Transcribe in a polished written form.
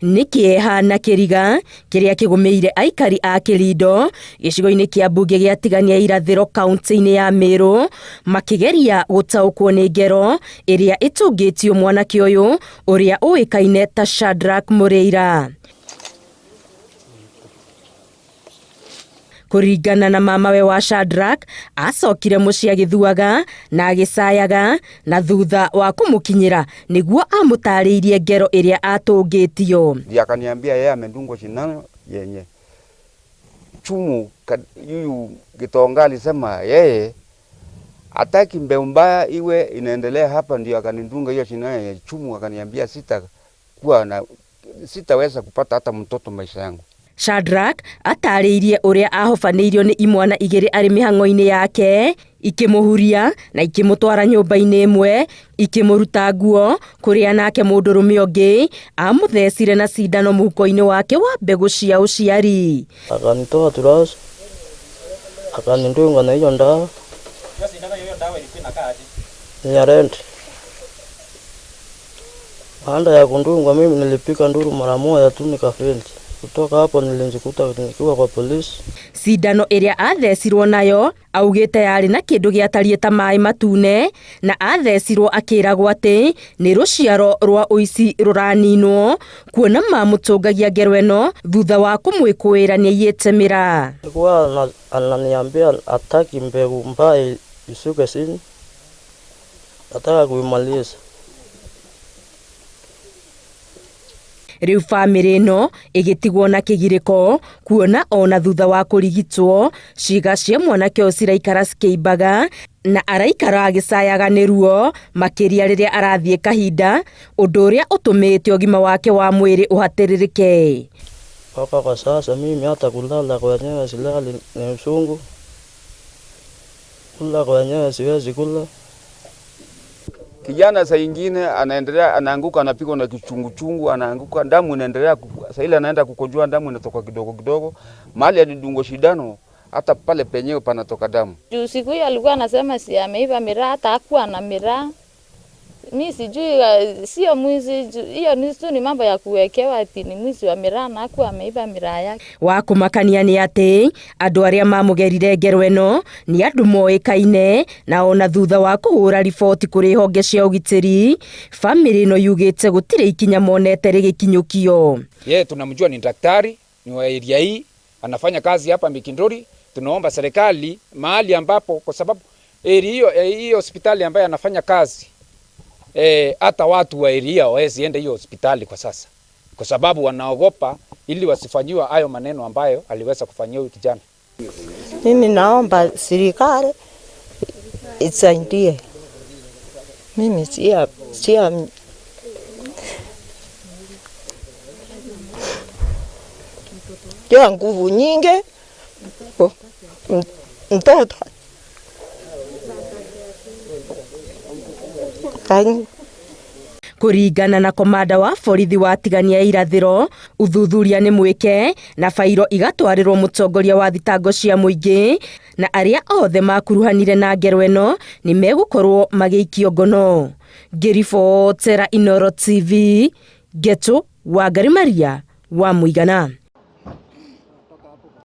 Nĩ kĩeha na kĩriga kĩrĩa kĩgũmĩire aikari a Kĩrindo gĩcigo-inĩ kĩa mbunge gĩa Tigania Irathĩro kaunti-inĩ ya Meru makĩgeria gũtaũkwo nĩ ngero ĩrĩa ĩtũngĩtio mwanake ũyũ ũrĩa ũĩkaine ta Shadrack Mũrĩira. Kũringana na mamawe wa Shadrack, acokire mũciĩ agĩthuaga na agĩcayaga na thutha wa kũmũkinyĩra nĩguo amũtarĩirie ngero ĩrĩa atũngĩtio. Ndiye akaniambia yeye amedungwa sindano yenye chumu. Huyu Gitonga alisema yeye hataki mbeu mbaya iwe inaendelea hapa, ndio akanidunga hiyo sindano yenye chumu, akaniambia sitakuwa na sitaweza kupata hata mtoto maisha yangu. Shadrack atarĩirie ũrĩa ahobanĩirio nĩ imwana igĩrĩ arĩ mĩhang'o-inĩ yake ikĩmũhuria na ikĩmũtwara nyũmba-inĩ ĩmwe ikĩmũruta nguo kũrĩa nake mũndũrũme ũngĩ amũthecire na cindano mũhuko-inĩ wake wa mbegũ cia ũciari. Akanitoa trouser, akanidunga na hiyo ndawa ya red. Baada ya kudungwa mimi nilipiga nduru mara moja tu nikafaint. Kutoka hapo nilijikuta nikiwa kwa polisi. Cindano ĩrĩa athecirwo nayo augĩte yarĩ na kĩndũ gĩatariĩ ta maĩ matune na athecirwo akĩragwo atĩ nĩ rũciaro rwa ũici rũraninwo kuona mamũtũngagia ngero ĩno thutha wa kũmwĩkũĩra nĩaiyĩte mĩraa. Alikuwa ananiambia hataki mbegu mbaya ishuke chini, nataka kuimaliza. Rĩu bamĩrĩ ĩno ĩgĩtigwo na kĩgirĩko kuona ona thutha wa kũrigitwo ciĩga cia mwanake ũyũ ciraikara cikĩimbaga na araikara agĩcayaga nĩ ruo makĩria rĩrĩa arathiĩ kahinda, ũndũ ũrĩa ũtũmĩte ũgima wake wa mwĩrĩ ũhatĩrĩrĩke. Mpaka kwa sasa mimi hata kulala kwenyewe silali, ni uchungu. Kula kwenyewe siwezi kula. Kijana saa ingine anaendelea anaanguka, anapigwa na kichunguchungu, anaanguka, damu inaendelea, saa ile anaenda kukojoa, damu inatoka kidogo kidogo. Mahali alidungwa shindano hata pale penyewe panatoka damu. Juu siku hiyo alikuwa anasema si ameiba miraa, hata hakuwa na miraa. Mi sijui, sio mwizi, hiyo ni tu ni mambo ya kuwekewa ati ni mwizi wa miraa na hakuwa ameiba miraa yake. Wa kũmakania nĩ atĩ andũ arĩa mamũgerire ngero ĩno nĩ andũ moĩkaine na ona thutha wa kũhũra riboti kũrĩ honge cia ũgitĩri, bamĩrĩ ĩno yugĩte gũtirĩ ikinya monete rĩgĩkinyũkio. Yeye tunamjua ni daktari, ni wa area hii, anafanya kazi hapa Mikinduri. Tunaomba serikali mahali ambapo, kwa sababu area hiyo, hiyo hospitali ambayo anafanya kazi, hata watu wa area hawawezi enda hiyo hospitali kwa sasa, kwa sababu wanaogopa ili wasifanyiwe hayo maneno ambayo aliweza kufanyia huyu kijana. Mimi naomba serikali isaidie. Mimi sia ya nguvu nyingi mtoto Kũringana na komanda wa borithi wa Tigania Irathĩro, ũthuthuria nĩ mwĩke na bairo igatwarĩrwo mũtongoria wa thitango cia mũingĩ na arĩa othe makuruhanire na ngero ĩno nĩ megũkorwo magĩikio ngono. Ngĩribotera Inooro TV, Ngetu Wangari Maria wa Mũigana.